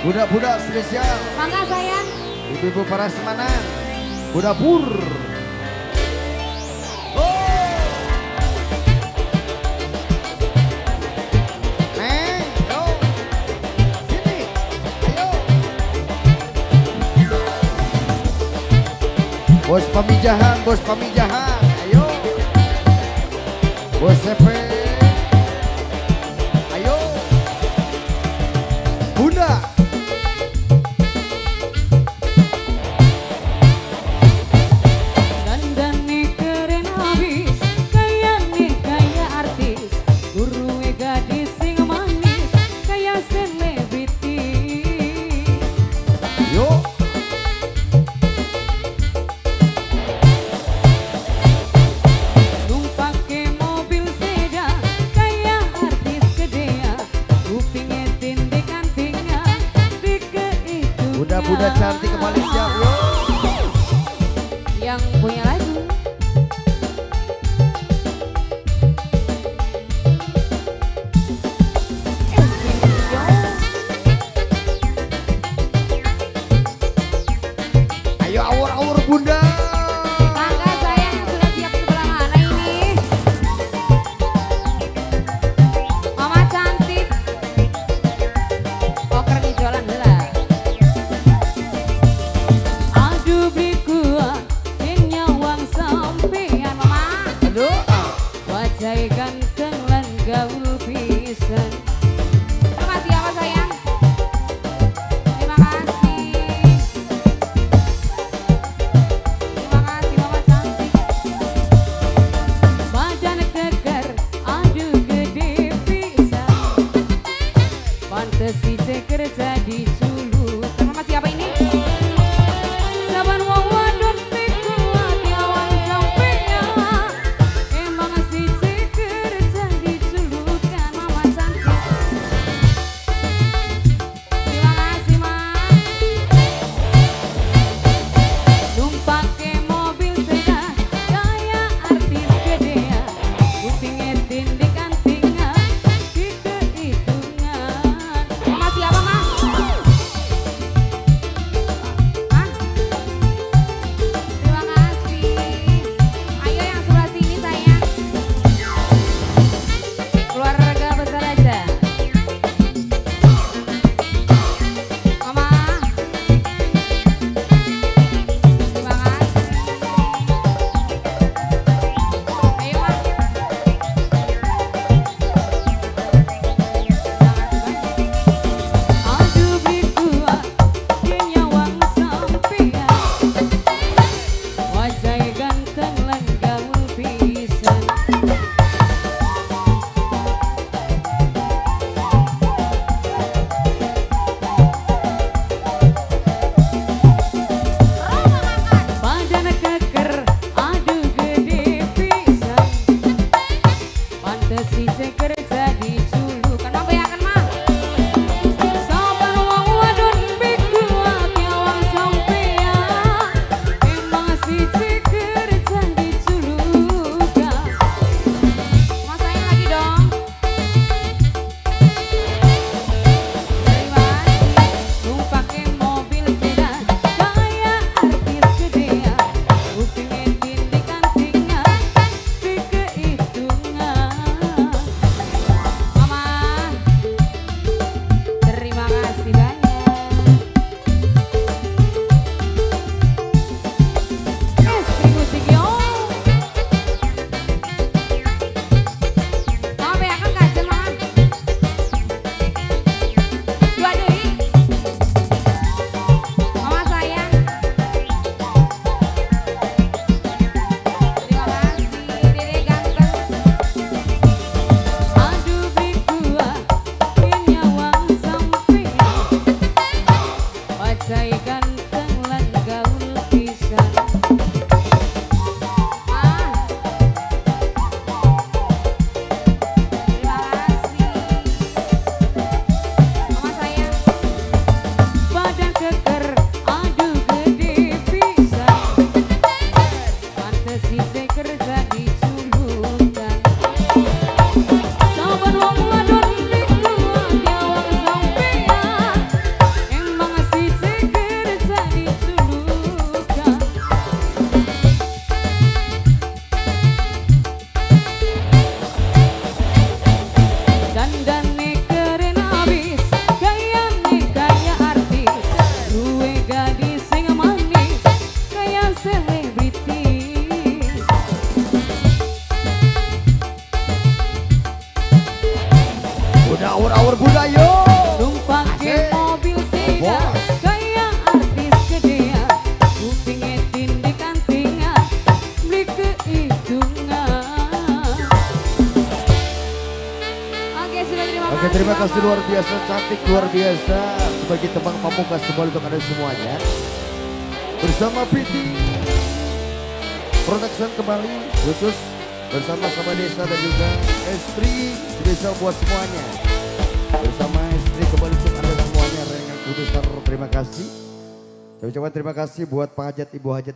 Budak-budak spesial. Mangga sayang. Ibu-ibu para semanan. Budak pur. Oh. Neng, yo. Sini. Ayo. Bos pamijahan, bos pamijahan. Ayo. Bos CP. Ayo. Bunda. Bunda cantik kembali siap yo. Yang punya lagu. Ayo awur-awur bunda. Mangga sayang yang sudah siap sebelah mana ini? Mama cantik. Poker di jalan lah. Wajah ganteng lan gaul pisan. Terima kasih apa sayang? Terima kasih. Terima kasih mama cantik. Badan keker, aduh gede pisan. Pantes si kerja di Sulu. Terima kasih apa ini? Saban wong wadon piku ati awan sampeyan. Emang si kerja di Sulukan mama cantik. Terima kasih mas. Numpake mobil sedan kaya artis gedean. Kupinge tindik antingan di kehitungan. Mama siapa mas? kasih luar biasa, cantik luar biasa. Sebagai tembang pamungkas kembali untuk Anda semuanya. Bersama PT Production kembali khusus bersama sama Desa dan juga Estri spesial buat semuanya. Bersama Estri kembali untuk Anda semuanya. Rengan Kubesar terima kasih. Saya ucapkan terima kasih buat Pak Hajat, Ibu Hajat.